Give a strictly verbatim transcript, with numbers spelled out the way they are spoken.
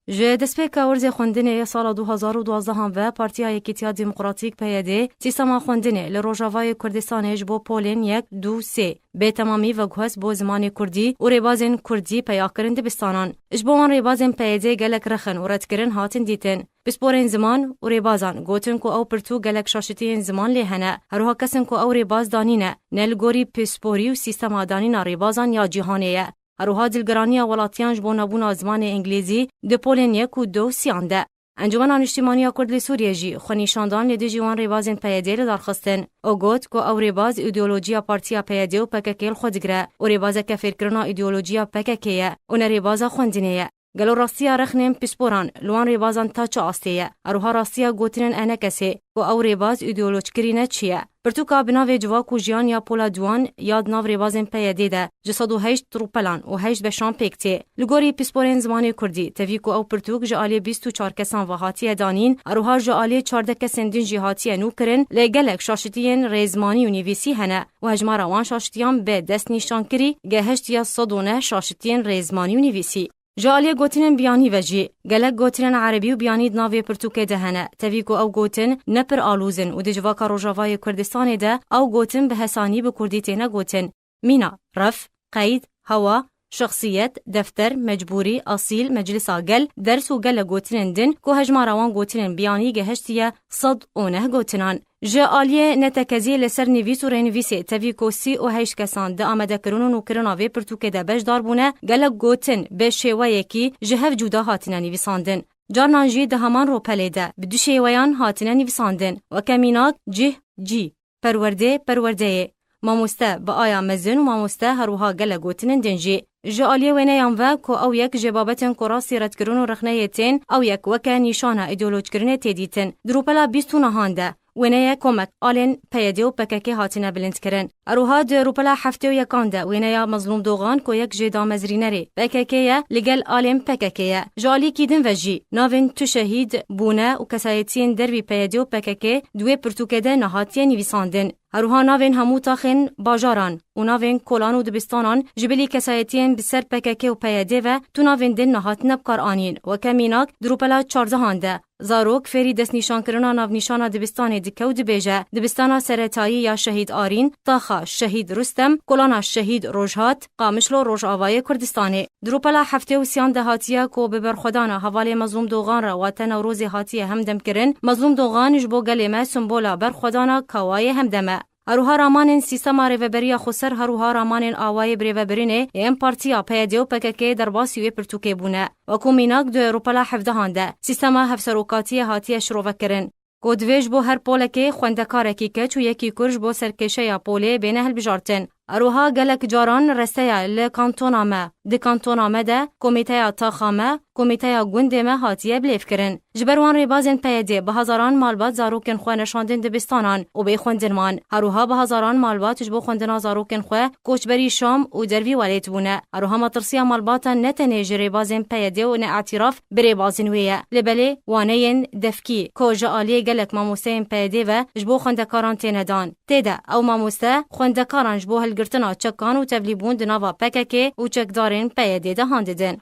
Ji destpêka werzê xwendinê ya sala du hazar û duwazdeh ve Partiya Yekîtiya Demokratîk, P Y D, sîstema xwendinê li Rojavayê Kurdistanê ji bo polên yek, du, sê bê temamî veguhest bo zimanê kurdî û rêbazên kurdî peya kirin dibistanan. Ji bo wan rêbazên P Y D gelek rexin û redkirin hatin dîtin. Pisporên ziman û rêbazan gotin ku ew pirtûk gelek şaşitiyên ziman lê hene. Her wiha kesên ku ew rêbaz danîne, ne li gorî pisporî û sîstema danîna rêbazan ya cîhanê ye. Her wiha dilgiraniya welatiyan ji bo nebûna zimanê îngilîzî di polên yek û du û sêyan de. Encûmena Niştîmaniya Kurd li Sûriyê jî xwenîşandan li dijî wan rêbazên P Y D li dar xistin. Û got ku ew rêbaz îdeolojiya partiya P Y D û P K K li xwe digire û rêbazeke fêrkirina îdeolojiya P K K ye û ne rêbaza xwendinê ye. Gelo rastiya rexnên pisporan li wan rêbazan ta çi astê ye? Her wiha rastiya gotinên enekesê ku ew rêbaz îdeolojkirî ne çi ye? Pirtûka bi navê Civak û Jiyan ya Pola Duwan ya di nav rêbazên P Y D de ji sed û heşt rûpelan û heşt beşan pêk tê. Li gorî pisporên zimanê kurdî, tevî ku ew pirtûk ji aliyê bîst û çar kesan ve hatiye danîn, her wiha ji aliyê çardeh kesên din jî hatiye nûkirin, lê gelek şaşitiyên rêzmanî û nivîsî hene û hejmara wan şaşitiyan bi destnîşankirî gehiştiye sed û neh şaşitiyên rêzmanî û nivîsî. Ji aliyê gotinên biyanî ve jî, gelek gotinên erebî û biyanî di nav vê pirtûkê de hene, tevî ku ew gotin ne pir alûz in û di civaka Rojavayê Kurdistanê de ew gotin bi hesanî bi kurdî têne gotin. Mîna, ref, qeyd, hewa, şexsiyet, defter, mecbûrî, asîl, meclisa gel, ders û gelek gotinên din ku hejmara wan gotinên biyanî gehiştiye sed û neh gotinan. Ji aliyê netekeziyê li ser nivîs û rênivîsê tevî ku sî û heşt kesan di amadekirin û nûkirina vê pirtûkê de beşdar bûne, gelek gotin bi şêweyekî ji hev cuda hatine nivîsandin. Carnan jî di heman rûpelê de bi du şêweyan hatine nivîsandin. Weke mînak, cih, cî, perwerdê, perwerdeyê, mamoste, bi aya mezin û mamoste, her wiha gelek gotinên din jî. Ji aliyê wêneyan ve ku ew yek ji babetên ku rastî redkirin û rexneyê tên, ew yek weke nîşana îdeolojkirinê tê dîtin. Di rûpela bîst û nehan de, wêneyê komek alên P Y D û P K K hatine bilindkirin. Her wiha di rûpela heftê û yekan de wêneya Mezlûm Dogan ku yek ji damezrînerê P K K ye, li gel alên P K K ye. Ji aliyekî din ve jî navên tu şehîd bûne û kesayetiyên dervî P Y D û P K K di wê pirtûkê de nehatiye nivîsandin. Her wiha navên hemû taxên bajaran û navên kolan û dibistanan ji bilî kesayetiyên bi ser P K K û P Y D ve tu navên din nehatine bi kar anîn. Weke mînak, di rûpela çardehan de, Zarok fêrî destnîşankirina navnîşana dibistanê dike û dibêje, Dibistana seretayî ya Şehîd Arîn, taxa Şehîd Rustem, kolana Şehîd Rojhat, Qamişlo, Rojavayê Kurdistanê. Di rûpela heftê û sêyan de hatiye ku bi berxwedana hevalê Mezlûm Dogan re wate Newrozê hatiye hemdemkirin. Mezlûm Dogan ji bo gelê me simbola berxwedana kawayê hemdem e. Her wiha ramanên sîstema rêveberiya xweser, her wiha ramanên awayê birêvebirinê yên partiya P Y D û P K K derbasî wê pirtûkê bûne. Wekû mînak di rûpela hevdehan de sîstema hevserokatiyê hatiye şirovekirin. Ku divê ji bo her polekê xwendekarekî keç û yekî kur ji bo serkêşeya polê bêne hilbijartin. Her wiha gelek caran resteya li kantona me, di kantona me de komîteya taxa me, komîteya gundê me hatiye bilêvkirin. Ji ber wan rêbazên P Y D bi hezaran malbat zarokên xwe neşandin dibistanan û bê xwendin man. Her wiha bi hezaran malbat ji bo xwendina zarokên xwe koçberî Şam û dervî welêt bûne. Her wiha matirsiya malbatan ne tenê ji rêbazên P Y D û ne îtîraf bi rêbazên wê ye. Lê belê waneyên devkî ku ji aliyê gelek mamosteyên P Y D ve ji bo xwendekaran têne dan. Tê de ew mamoste xwendekaran ji bo hilgirtina çekan û tevlîbûn di nava P K K û çekdarên P Y D de han didin.